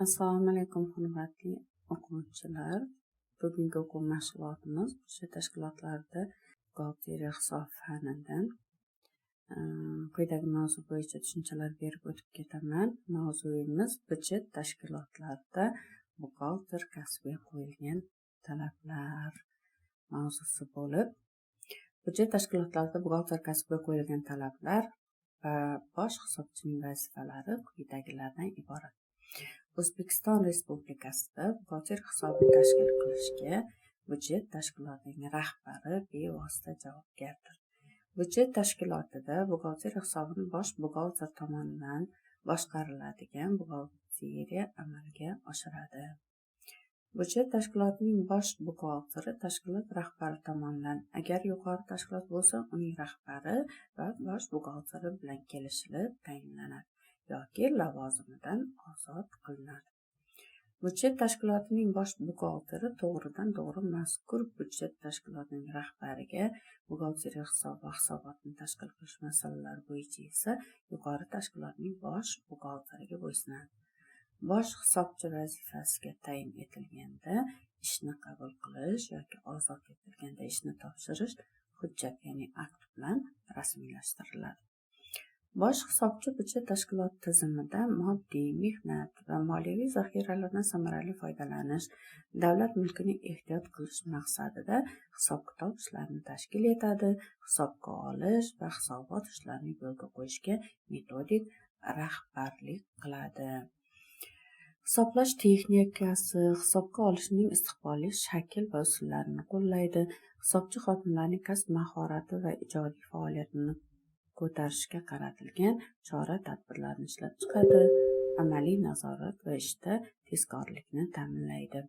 Assalomu alaykum, hurmatli o'quvchilar. Bugungi o'quv mashg'ulotimiz byudjet tashkilotlarida buxgalteriya hisob fanidan. Quyidagi mavzu bo'yicha tushunchalar berib o'tib ketaman. Mavzuyimiz byudjet tashkilotlarida buxgalter kasbiga qo'yilgan talablar mavzusi bo'lib, byudjet tashkilotlarida buxgalter kasbiga qo'yilgan talablar va bosh hisobchining vazifalari quyidagilardan iborat. O'zbekiston Respublikasida buxgalter hisobini tashkil qilishga byudjet tashkilotining rahbari bevosita javobgardir. Byudjet tashkilotida buxgalter hisobini bosh buxgalter tomonidan boshqariladigan buxgalteriya amalga oshiradi. Byudjet tashkilotining bosh buxgalteri tashkilot rahbari tomonidan, agar yuqori tashkilot bo'lsa, uning rahbari va bosh buxgalteri bilan kelishilib tayinlanadi yoki lavozimidan ozod qilinadi. Byudjet tashkilotining bosh buxgalteri to'g'ridan-to'g'ri mazkur byudjet tashkilotining rahbariga, buxgalteriya hisob va hisobotini tashkil qilish masalalari bo'yicha esa yuqori tashkilotning bosh buxgalteriga bo'ysunadi. Bosh hisobchi vazifasiga tayin etilganda ishni qabul qilish yoki ozod etilganda ishni topshirish hujjat, ya'ni akt bilan rasmiylashtiriladi. Bosh hisobchi byudjet tashkiloti tizimida moddiy, mehnat va moliyaviy zaxiralardan samarali foydalanish, davlat mulkini ehtiyot qilish maqsadida hisob-kitob ishlarini tashkil etadi, hisobga olish va hisobot ishlarini yo'lga qo'yishga metodik rahbarlik qiladi. Hisoblash texnikasi, hisobga olishning istiqbolli shakl va usullarini qo'llaydi, hisobchi xodimlarning kasb mahorati va ijodiy faoliyatini ko'tarishga qaratilgan chora-tadbirlarni ishlab chiqadi, amaliy nazorat va ishda tezkorlikni ta'minlaydi.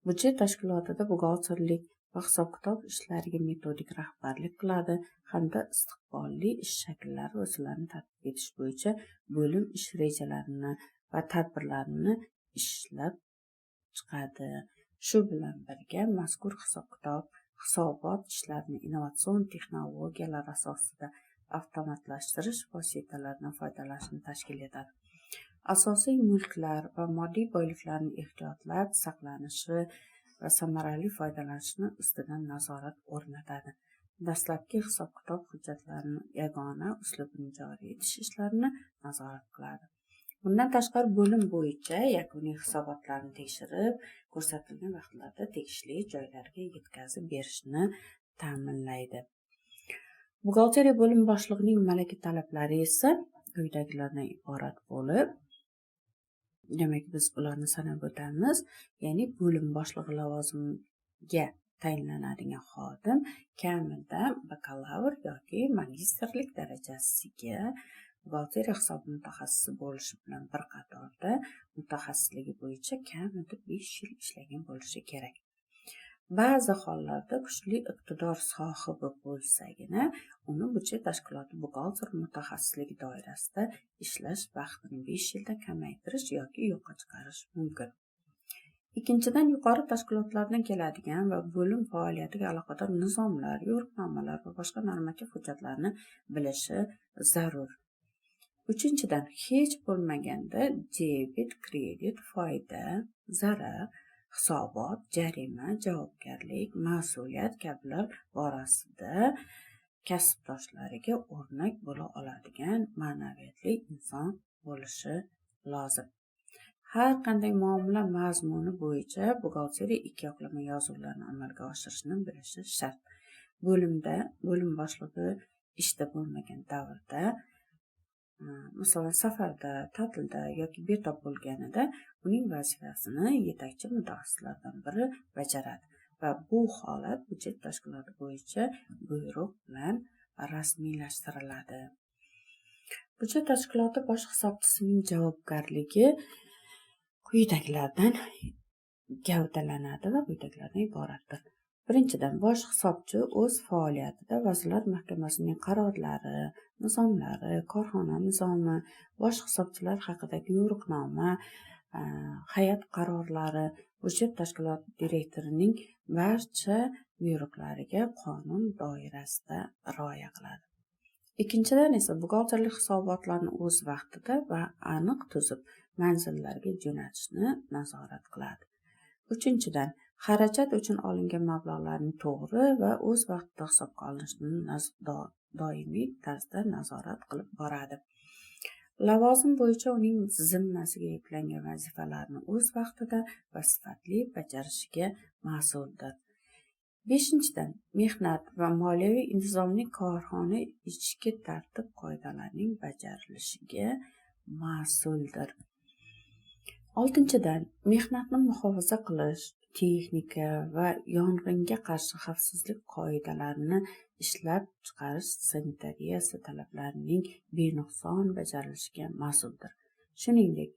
Byudjet tashkilotida buxgalterlik va hisob-kitob ishlariga metodik rahbarlik qiladi hamda istiqbolli ish shakllari va usullarini tatbiq etish bo'yicha bo'lim ish rejalarini va tadbirlarini ishlab chiqadi. Shu bilan birga mazkur hisob-kitob, hisobot ishlarini innovatsion texnologiyalar asosida avtomatlashtirish vositalaridan foydalanishni tashkil etadi. Asosiy mulklar va moddiy boyliklarni ehtiyotlab saqlanishi va samarali foydalanishni ustidan nazorat o'rnatadi. Dastlabki hisob-kitob hujjatlarini yagona uslubini joriy etish ishlarini nazorat qiladi. Bundan tashqari bo'lim bo'yicha yakuniy hisobotlarni tekshirib, ko'rsatilgan vaqtlarda tegishli joylarga yetkazib berishni ta'minlaydi. Buxgalteriya bo'limi boshlig'ining malaka talablari esa quyidagilardan iborat bo'lib, demak, biz ularni sanab o'tamiz. Ya'ni bo'lim boshlig'i lavozimiga tayinlanadigan xodim kamida bakalavr yoki magistrlik darajasiga buxgalteriya hisobi mutaxassisi bo'lishi bilan bir qatorda mutaxassisligi bo'yicha kamida 5 yil ishlagan bo'lishi kerak. Ba'zi hollarda kuchli iqtidor sohibi bo'lsagina, uni byudjet tashkiloti buxgalter mutaxassisligi doirasida ishlash vaqtini 5 yildan kamaytirish yoki yo'qqa chiqarish mumkin. Ikkinchidan, yuqori tashkilotlardan keladigan va bo'lim faoliyatiga aloqador nizomlar, yo'riqnomalar va boshqa normativ hujjatlarni bilishi zarur. Uchinchidan, hech bo'lmaganda debet, kredit, foyda, zarar, hisobot, jarima, javobgarlik, mas'uliyat kabilar borasida kasbdoshlariga o'rnak bo'la oladigan ma'naviyatli inson bo'lishi lozim. Har qanday muomala mazmuni bo'yicha buxgalteriya ikki yoqlama yozuvlarni amalga oshirishni bilishi shart. Bo'limda bo'lim boshlig'i ishda bo'lmagan davrda, masalan, safarda, ta'tilda yoki betob bo'lganida uning vazifasini yetakchi mutaxassislardan biri bajaradi va bu holat byudjet tashkiloti bo'yicha buyruq bilan rasmiylashtiriladi. Byudjet tashkiloti bosh hisobchisining javobgarligi quyidagilardan gavdalanadi va quyidagilardan iboratdir. Birinchidan, bosh hisobchi o'z faoliyatida Vazirlar Mahkamasining qarorlari, nizomlari, korxona nizomi, bosh hisobchilar haqidagi yo'riqnoma, hay'at qarorlari, byudjet tashkiloti direktorining barcha buyruqlariga qonun doirasida rioya qiladi. Ikkinchidan esa buxgalterlik hisobotlarini o'z vaqtida va aniq tuzib, manzillarga jo'natishni nazorat qiladi. Uchinchidan, xarajat uchun olingan mablag'larning to'g'ri va o'z vaqtida hisobga olinishini doimiy tarzda nazorat qilib boradi. Lavozim bo'yicha uning zimmasiga yuklangan vazifalarni o'z vaqtida va sifatli bajarishiga mas'uldir. Beshinchidan, mehnat va moliyaviy intizomli korxona ichki tartib qoidalarining bajarilishiga mas'uldir. Oltinchidan, mehnatni muhofaza qilish, texnika va yong'inga qarshi xavfsizlik qoidalarini ishlab chiqarish sanitariyasi talablarining benuqson bajarilishiga mas'uldir. Shuningdek,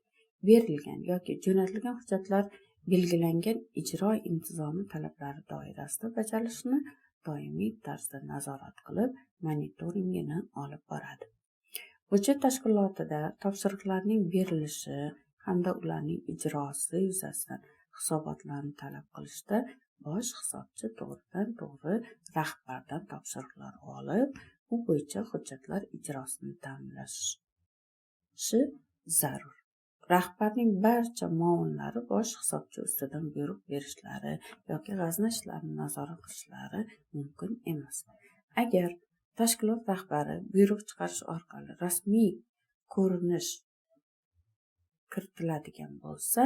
berilgan yoki jo'natilgan hujjatlar belgilangan ijro intizomi talablari doirasida bajarilishini doimiy tarzda nazorat qilib, monitoringini olib boradi. Byudjet tashkilotida topshiriqlarning berilishi hamda ularning ijrosi yuzasidan hisobotlarni talab qilishda bosh hisobchi to'g'ridan-to'g'ri rahbardan topshiriqlar olib, u bo'yicha hujjatlar ijrosini ta'minlashi zarur. Rahbarning barcha muovinlari bosh hisobchi ustidan buyruq berishlari yoki g'azna ishlarini nazorat qilishlari mumkin emas. Agar tashkilot rahbari buyruq chiqarish orqali rasmiy ko'rinish kiritiladigan bo'lsa,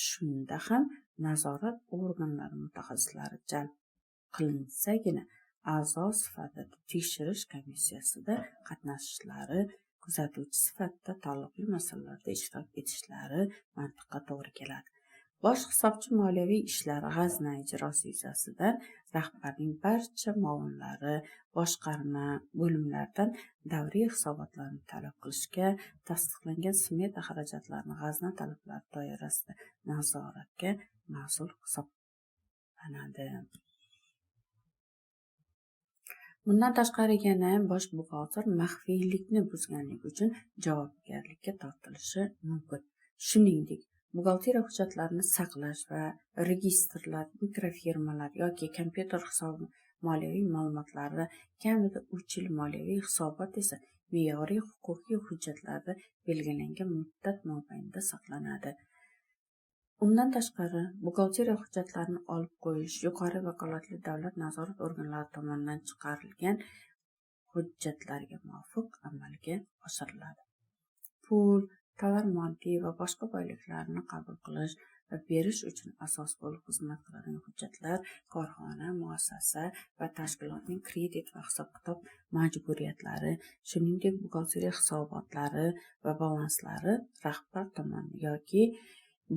shunda ham nazorat organlari mutaxassislari jalb qilinsagina a'zo sifatida tekshirish komissiyasida qatnashishlari, kuzatuvchi sifatida taalluqli masalalarda ishtirok etishlari mantiqqa to'g'ri keladi. Bosh hisobchi moliyaviy ishlar, g'azna ijrosi yuzasidan rahbarning barcha muovinlari, boshqarma bo'limlaridan davriy hisobotlarni talab qilishga, tasdiqlangan smeta xarajatlarini g'azna talablari doirasida nazoratga mas'ul hisoblanadi. Bundan tashqari yana bosh buxgalter maxfiylikni buzganlik uchun javobgarlikka tortilishi mumkin. Shuningdek, buxgalteriya hujjatlarini saqlash va registrlar, mikrofirmalar yoki kompyuter hisobi moliyaviy ma'lumotlari kamida 3 yil moliyaviy hisobot esa me'yoriy huquqiy hujjatlarda belgilangan muddat mobaynida saqlanadi. Undan tashqari, buxgalteriya hujjatlarini olib qo'yish yuqori vakolatli davlat nazorat organlari tomonidan chiqarilgan hujjatlarga muvofiq amalga oshiriladi. Pul, tovar, moddiy va boshqa boyliklarni qabul qilish va berish uchun asos bo'lib xizmat qiladigan hujjatlar korxona, muassasa va tashkilotning kredit va hisob-kitob majburiyatlari, shuningdek, buxgalteriya hisobotlari va balanslari rahbar tomonidan yoki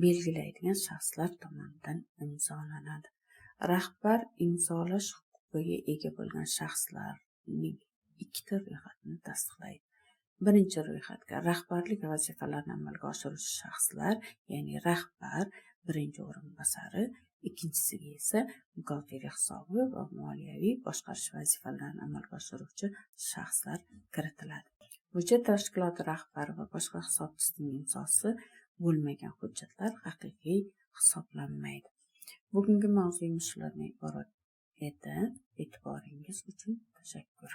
belgilaydigan shaxslar tomonidan imzolanadi. Rahbar imzolash huquqiga ega bo'lgan shaxslarning ikkita ro'yxatini tasdiqlaydi. Birinchi ro'yxatga rahbarlik vazifalarini amalga oshiruvchi shaxslar, ya'ni rahbar, birinchi o'rinbosari, ikkinchisiga esa buxgalteriya hisobi va moliyaviy boshqarish vazifalarini amalga oshiruvchi shaxslar kiritiladi. Byudjet tashkiloti rahbari va boshqa hisobchisining imzosi bo'lmagan hujjatlar haqiqiy hisoblanmaydi. Bugungi mavzuyimiz shulardan iborat edi. E'tiboringiz uchun tashakkur.